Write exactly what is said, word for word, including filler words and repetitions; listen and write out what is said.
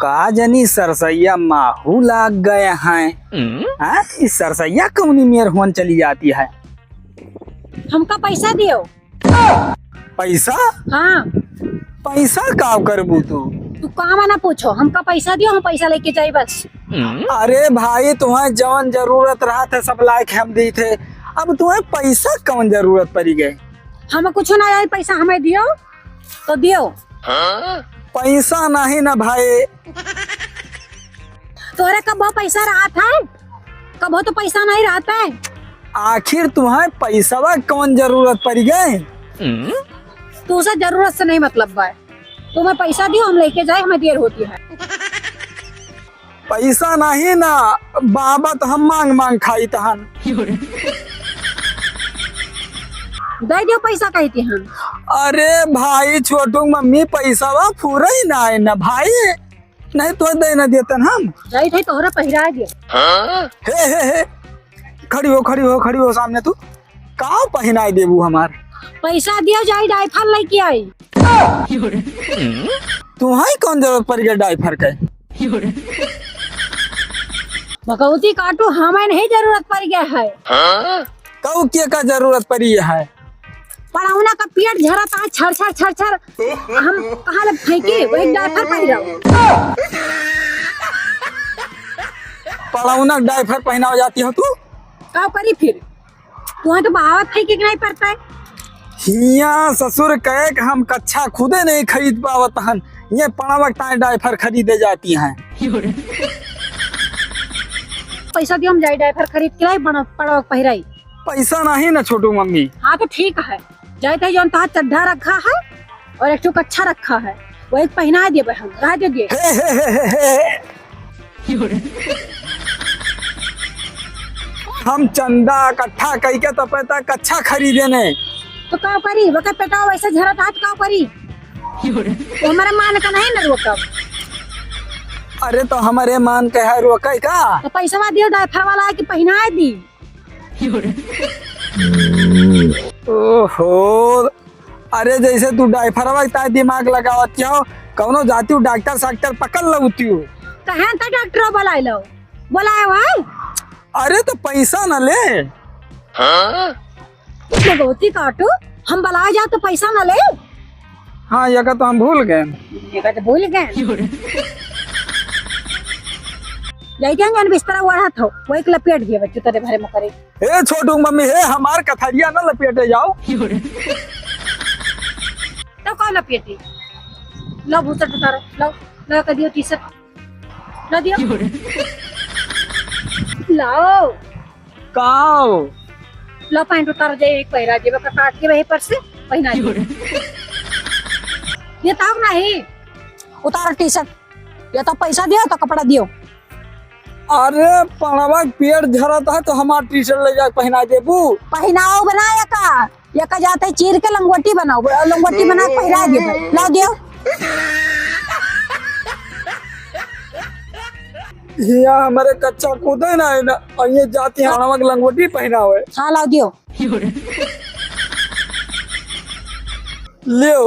का जनी सरसैया माहू लाग गए हैं। हाँ, ई सरसैया कौनी मेर हुअन चली जाती है। हमका पैसा दियो। पैसा? हाँ। पैसा का करबू तू? तू काम ना पूछो, हमका पैसा दियो, हम पैसा लेके जाई बस। अरे भाई, तुम्हें जवन जरूरत रहत है, सब लायक हम दी थे। अब तुम्हें पैसा कौन जरूरत पड़ी गए? हमें कुछ ना आई, पैसा हमें दियो तो दियो। पैसा नहीं ना भाई। तोहरे कबो पैसा रहत है, कबो तो पैसा नहीं रहत है। आखिर तुम्हें पैसवा कौन जरूरत पड़ी गए? तुमसे जरूरत से नहीं मतलब बा, तुम्हें पैसा दियो, हम लेके जाए, हमें देर होती है। पैसा नहीं ना बाबा, तो हम मांग मांग खाई तहन। दे दियो पैसा कहती हम। अरे भाई, छोटू मम्मी, पैसा वा पूरा ही ना है ना भाई, नहीं तो दे ना देतन हम। जाई थे तोहरा पहिरा दियो। हे, हे, हे, खड़ी हो, खड़ी हो, खड़ी हो सामने तू। का पहिनाई देबू हमार? पैसा दियो, जाई डायफर लेके आई। तुम्हारी कौन जरूरत पड़ गया डायफर के? भगवती काटू, हमें नहीं जरूरत पड़ गया है। कऊ के का जरूरत पड़ी है? पड़ौना का पेट झरत है, छर छर छर छर। हम कहाँ ले फेंकी? वही डायफर पहिराओ। पड़ौना डायफर पहनाओ जाती हो तू? का करी फिर? तुहैं तो बहावत फेंके के नहीं पड़ता है। हियाँ ससुर कहे कि हम कच्छा खुदे नहीं खरीद पावत हन, ये पड़वा के ताईं डायफर खरीदे जाती हैं। पैसा दियो, हम जाई डायफर खरीद के लाई, बड़ा पड़वा के पहिराई। पैसा नहीं ना छोटू मम्मी। हाँ तो ठीक है, जाई थे जौन तहार चड्ढा रखा है और एक ठो कच्छा रखा है, वही पहिना देबे हम, रह दे दिए। हे, हे, हे, हे, हे। हम चंदा इकट्ठा कइके तो पैसा कच्छा खरीदे ने। तो का करी, वकर पेटवा वैसे झरत हाथ का करी? तो हमारे मान का नहीं न रोकब। अरे तो हमारे मान के है रोके का? तो पैसवा दियो डायफर वाला कि पहिनाए दी। ओहो, अरे जैसे तू डायफरवा के ताईं दिमाग लगावत हो, कौनो जाती हूँ डॉक्टर साक्टर पकड़ लउती हूँ। कहें तो डॉक्टर बुलाए लो, बुलाए भाई। अरे तो पैसा न ले। भगवती काटू, हम बुलाए जाओ तो पैसा न ले। हाँ, ये का तो हम भूल गए। ये का तो भूल गए। यही क्या जान बिस्तरा ओढ़त हो, वही के लपेट दिए बच्चों तेरे भरे में करे। हे छोटू मम्मी, हे हमार कथरिया न लपेटे जाओ। तो कौन लपेटी? लो भूसट उतारो, लो, लो कर दियो टी-शर्ट, लो दियो। लाओ। काओ? लो पैंट उतारो, जे एक पहिरा जेबे का काट के वही पर से पहिना दे। ये ताव नहीं, उतारो टी-शर्ट। या तो पैसा दियो, तो कपड़ा दियो। अरे, पड़वा के पेट झरत है, तो हमार टी-शर्ट ले जाके पहिना देबू? पहिनाओ बनाए का? या का जाते चीर के लंगोटी बनाओ, लंगोटी बना के पहिरा देबू। लाओ दियो। हिया हमारे कच्छा खुदे ना है ना, और ये जाती है पड़वा के लंगोटी पहिनावे। हाँ, लाओ दियो। लियो।